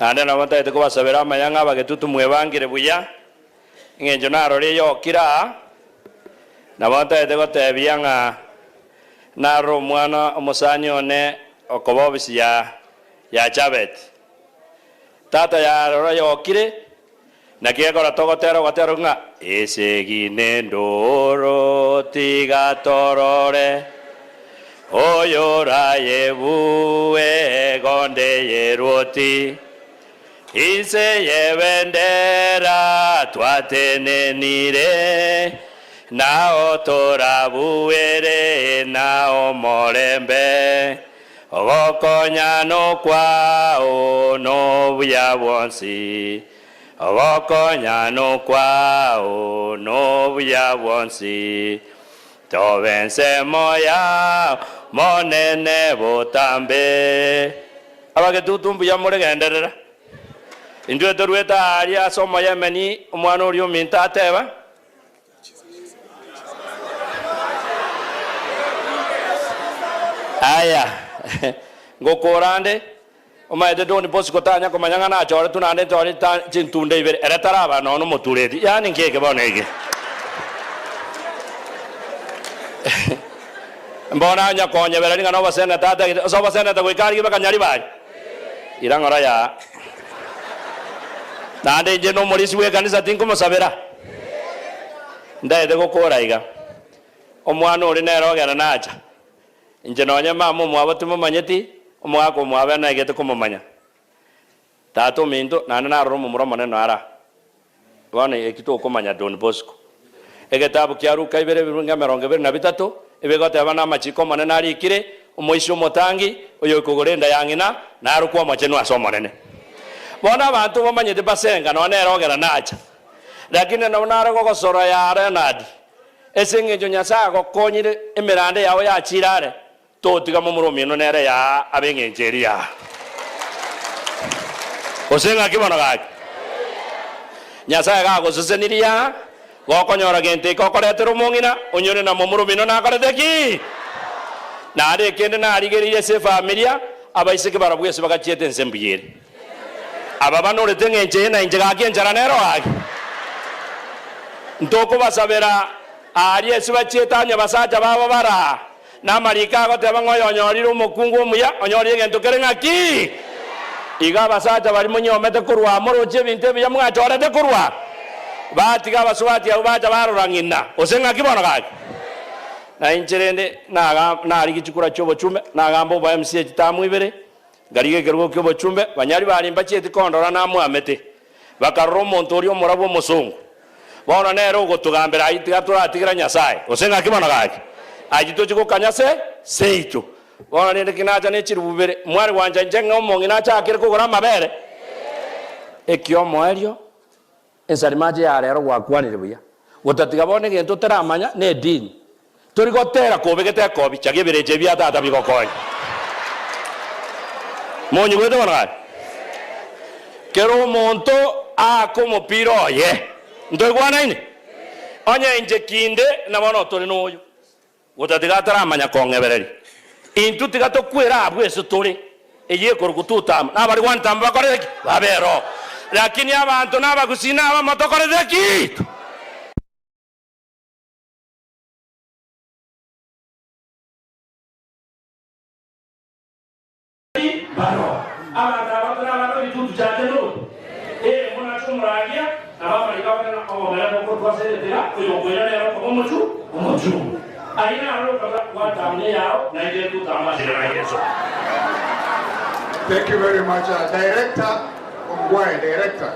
Naende nabo ntagete kobasabera amaya ng'a abagetutu mwebangire buya, eng'encho narore eyokire aa, nabo ntagete gotebia ng'a narore omwana omosani one okoba obisi ya ya Jabeti. Tata yarora yokire, naki gekora togotera ogotera okwo ng'a, Esegi nendoro tiga torore, oyorayebue egonde y'erwoti, inse y'ebendera twatenenire, nao torabuere na omorembe. Ogokonya nokwao nobuya bwonsi, Ogokonya nokwao nobuya bwonsi, Tobe ensemo yao Monene botambe. Abagetutu mbuya more genderera. Intwe toruete aaria ase omoyemeni, omwana oria ominto ateba. Aya, ngokora nde, omanyete Don Bosco tanya komanya ng'a nachoretwe naende nchore chintunda ibere, ere taraba nonya omotureti. Yaani nki eke bono eke? Mbono anya konyebereri ng'a noboseneta atagete, ase oboseneta goika arigie bakanyari baye? Ira ng'ora yaa. Naende inche nomorisia bw'ekanisa tinkomosabera. Ntaete gokora iga. Omwana oria nere ogenda nacha. Inche nonye mama omwabo timomanyeti, omogaka omwabo naigete komomanya. Tata ominto, naende narora omomura omonene ara. Bono eki tokomanya Don Bosco. Egetabu kia Luka ibere ebirungi emerongo ebere na bitato, ebigoteba namachiko Omonene arikire, Omoisia omotangi, oyoikogora enda ya ng'ina, narokwe omochenu ase Omonene. Bono abanto bamanyete basenga nonya nere ogera nacha. Lakini nabo nare gogosora ya Leonard, ase engencho Nyasae agokonyire emeranda yao yachire are, Totiga momura omino nere yaa abe engencho eria yaa. Gose ng'aki bono gaki? Nyasae gagosesenirie yaa, gokonyora gento eke okoretera omong'ina, onyore na momura omino nakorete ki? Naende ekende narigereire ase efamilia, abaiseke barabwo ase bagachiete ense mbuya ere. Aba banorete engencho eye na inche gaki enchara nero gaki. Ntokobasabera aaria ase bachiete onye basacha babo baraa. Na amariko agoteba ng'a oyonyorire omokungu omuya, onyorire egento kere ng'aki? Igo abasacha baria monyomete korwa aa moroche ebinto ebiya mwachorete korwa aa, batiga abasubati abwo bacha barora ng'ina, gose ng'aki bono gaki? Na inche rende naga narigia chikura chi'obochumbe, nagamba obo MC chitamu ibere, nkarigia ekerogo ki'obochumbe, banyari baria mbachieti kondora namwamete, bakarora omonto oria omorabu omosongo. Bono nere ogotogambera ayio tiga toratigera Nyasae, gose ng'aki bono gaki? Ayio tochie gokanya se seito. Bono rende ki nacha ne chiribu bibere, mware gwancha inche ng'a omong'ina achakire kogora amabere? Ekiomoerio, ensarimache ya rero gwakwanire buya, gotatiga bono egento otaramanya ne edini. Tori gotera kobegete ekobi, chaga ebirecha ebi bia tata bigokonya. Monyigwete bono gaki? Kera omonto aake omopira oye. Ntoigwanaine? Onye inche kinde, na bono tore noyo, gotatiga ataramanya kong'ebereria. Intwe tiga tokwere abwo ase tore, eyio ekorokwa tutama, na abare gwantama bakorete ki? Babe ero. Lakini abanto na abagusii na abamo tokorete ki? Baroo, abanto aba tore abana b'ebitutu chiache noto, ee, monache omoragia, nabo amariko abare na obomera bokorokwa ase egetega, oyokoira nere okoba omochu omochungu. Ayio naro okaba gwatamuna eyao, na inche ntutame ase ring'ana Yeso. Thank you very much. Uh, Director Ongwae, Director.